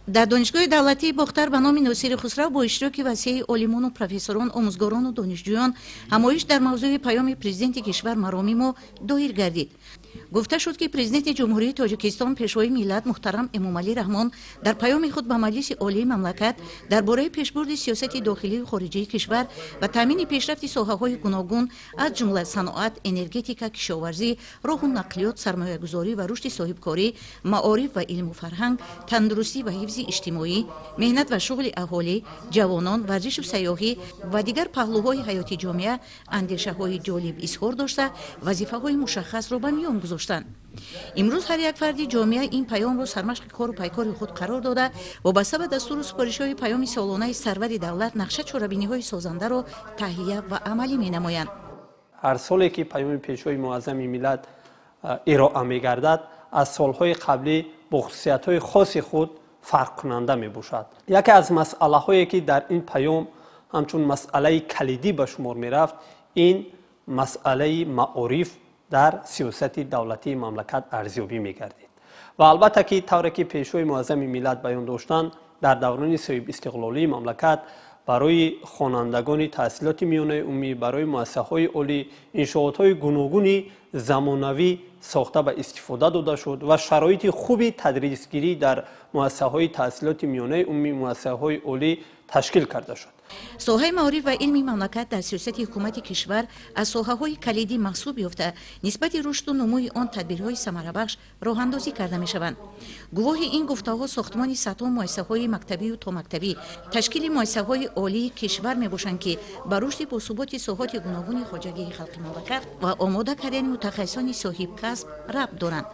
Дар Донишгоҳи давлатии Бохтар ба номи Носири Хусрав бо иштироки васеи олимону профессорон, омӯзгорону донишҷӯён ҳамоиш дар мавзӯи паёми Президенти кишвар «Мароми мо» доир гардид. Гуфта шуд, ки Президенти Ҷумҳурии Тоҷикистон, Пешвои миллат муҳтарам Эмомалӣ Раҳмон дар паёми худ ба Маҷлиси Олии мамлакат дар бораи пешбурди сиёсати дохилию хориҷии кишвар ва таъмини пешрафти соҳаҳои гуногун, аз ҷумла саноат, энергетика, кишоварзӣ, роҳу нақлиёт, сармоягузорӣ ва рушди соҳибкорӣ, маориф ва илму фарҳанг, тандурустӣ ва ҳифзи иҷтимоӣ, меҳнат ва шуғли аҳолӣ, ҷавонон, варзишу сайёҳӣ ва дигар паҳлӯҳои ҳаёти ҷомеа андешаҳои ҷолиб изҳор дошта, вазифаҳои мушаххасро ба миён гузоштанд. Имрӯз ҳар як фарди ҷомеа ин паёмро сармашқи кору пайкори худ қарор дода, вобаста ба дастуру супоришҳои паёми солонаи сарвари давлат нақша, чорабиниҳои созандаро таҳия ва амалӣ менамоянд. Ҳар соле ки паёми Пешвои муаззами миллат ироа мегардад, аз солҳои қаблӣ бо хусусиятҳои хоси худ фарқкунанда мебошад. Яке аз масъалаҳое, ки дар ин паём ҳамчун масъалаи калидӣ ба шумор мерафт, ин масъалаи маориф дар сиёсати давлатии мамлакат арзёбӣ мегардид. Ва албатта ки тавре ки Пешвои муаззами миллат баён доштанд, дар даврони соҳибистиқлолии мамлакат барои хонандагони таҳсилоти миёнаи умумӣ, барои муассисаҳои олӣ иншоотҳои гуногуни замонавӣ сохта ба истифода дода шуд ва шароити хуби тадрисгирӣ дар муассисаҳои таҳсилоти миёнаи умумӣ, муассисаҳои олӣ ташкил карда шуд. Соҳаи маориф ва илми мамлакат дар сиёсати ҳукумати кишвар аз соҳаҳои калидӣ маҳсуб ёфта, нисбати рушду нумӯи он тадбирҳои самарабахш роҳандозӣ карда мешаванд. Гувоҳи ин гуфтаҳо сохтмони садҳо муассисаҳои мактабию томактабӣ, ташкили муассисаҳои олии кишвар мебошанд, ки ба рушди босуботи соҳоти гуногуни хоҷагии халқи мамлакат ва омода кардани мутахассисони соҳибкасб рабт доранд.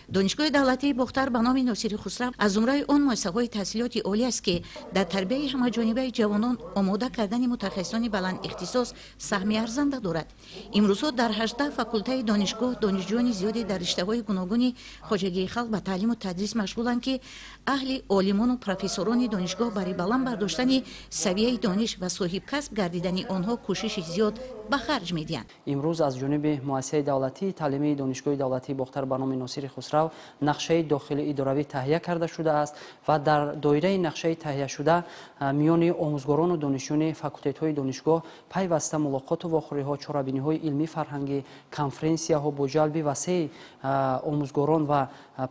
Донишгоҳи давлатии Бохтар ба номи Носири Хусрав аз зумраи он муассисаҳои таҳсилоти олӣ аст, ки дар тарбияи ҳамаҷонибаи ҷавонон, омода кардани мутахассисони баландихтисос саҳми арзанда дорад. Имрӯзҳо дар 18 факултаи донишгоҳ донишҷӯёни зиёде дар риштаҳои гуногуни хоҷагии халқ ба таълиму тадрис машғуланд, ки аҳли олимону профессорони донишгоҳ барои баланд бардоштани савияи дониш ва соҳибкасб гардидани онҳо кӯшиши зиёд ба харҷ медиҳанд. Имрӯз аз ҷониби муассисаи давлатии таълимии Донишгоҳи давлатии Бохтар ба номи Носири Хусрав нақшаи дохили идоравӣ таҳия карда шудааст ва дар доираи нақшаи таҳияшуда миёни омӯзгорону донишҷӯёни факултетҳои донишгоҳ пайваста мулоқоту вохӯриҳо, чорабиниҳои илмӣ фарҳангӣ, конференсияҳо бо ҷалби васеи омӯзгорон ва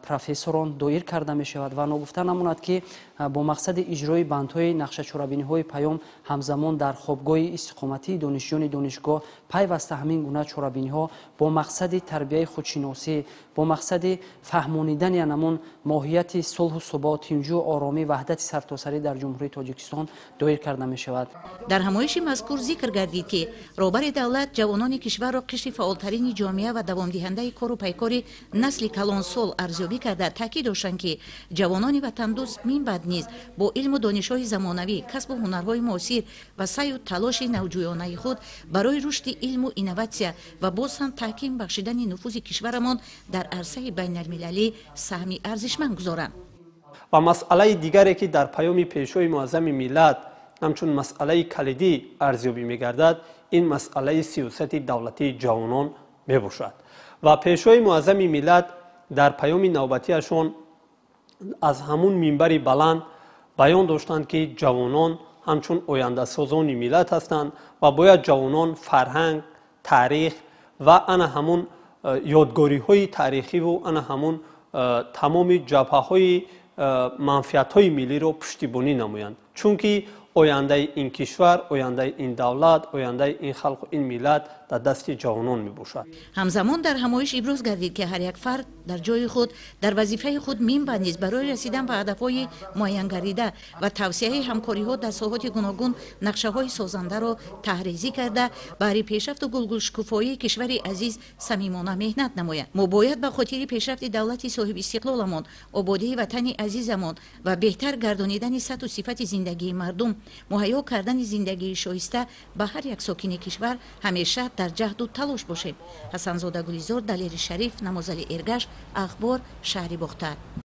профессорон доир карда мешавад. Ва ногуфта намонад, ки бо мақсади иҷрои бандҳои нақшачорабиниҳои паём ҳамзамон дар хобгоҳи истиқоматии донишҷӯёни донишгоҳ пайваста ҳамин гуна чорабиниҳо бо мақсади тарбияи худшиносӣ, бо мақсади фаҳмонидани анамун моҳияти сулҳу субот, тинҷу оромӣ, ваҳдати сартосарӣ дар Ҷумҳурии Тоҷикистон доир карда мешавад. Дар ҳамоиши мазкур зикр гардид, ки роҳбари давлат ҷавонони кишварро қишри фаъолтарини ҷомеа ва давомдиҳандаи кору пайкори насли калонсол арзёбӣ карда, таъкид доштанд, ки ҷавонони ватандӯст минбаъд низ бо илму донишҳои замонавӣ, касбу ҳунарҳои муосир ва саъю талоши навҷӯёнаи худ барои рушди илму инноватсия ва боз ҳам таҳким бахшидани нуфузи кишварамон дар арсаи байналмилалӣ саҳми арзишманд гузоранд. Ва масъалаи дигаре, ки дар паёми Пешвои муаззами миллат ҳамчун масъалаи калидӣ арзёбӣ мегардад, ин масъалаи сиёсати давлатии ҷавонон мебошад. Ва Пешвои муаззами миллат дар паёми навбатиашон аз ҳамун минбари баланд баён доштанд, ки ҷавонон ҳамчун ояндасозони миллат ҳастанд ва бояд ҷавонон фарҳанг, таърих ва ана ҳамун ёдгориҳои таърихиву ана ҳамун тамоми ҷабҳаҳои манфиатҳои миллиро пуштибонӣ намоянд, чунки ояндаи ин кишвар, ояндаи ин давлат, ояндаи ин халқу ин миллат дар дасти ҷавонон мебошад. Ҳамзамон дар ҳамоиш иброз гардид, ки ҳар як фард дар ҷои худ, дар вазифаи худ минбаъд низ барои расидан ба ҳадафҳои муайянгардида ва тавсеаи ҳамкориҳо дар соҳоти гуногун нақшаҳои созандаро таҳризӣ карда, баҳри пешрафту гулгулшукуфоии кишвари азиз самимона меҳнат намояд. Мо бояд ба хотири пешрафти давлати соҳибистиқлоламон, ободии ватани азизамон ва беҳтар гардонидани сатҳу сифати зиндагии мардум, муҳайё кардани зиндагии шоиста ба ҳар як сокини кишвар ҳамеша дар ҷаҳду талош бошем. Ҳасанзода Гулизор, Далери Шариф, Намозали Эргаш, Ахбор, шаҳри Бохтар.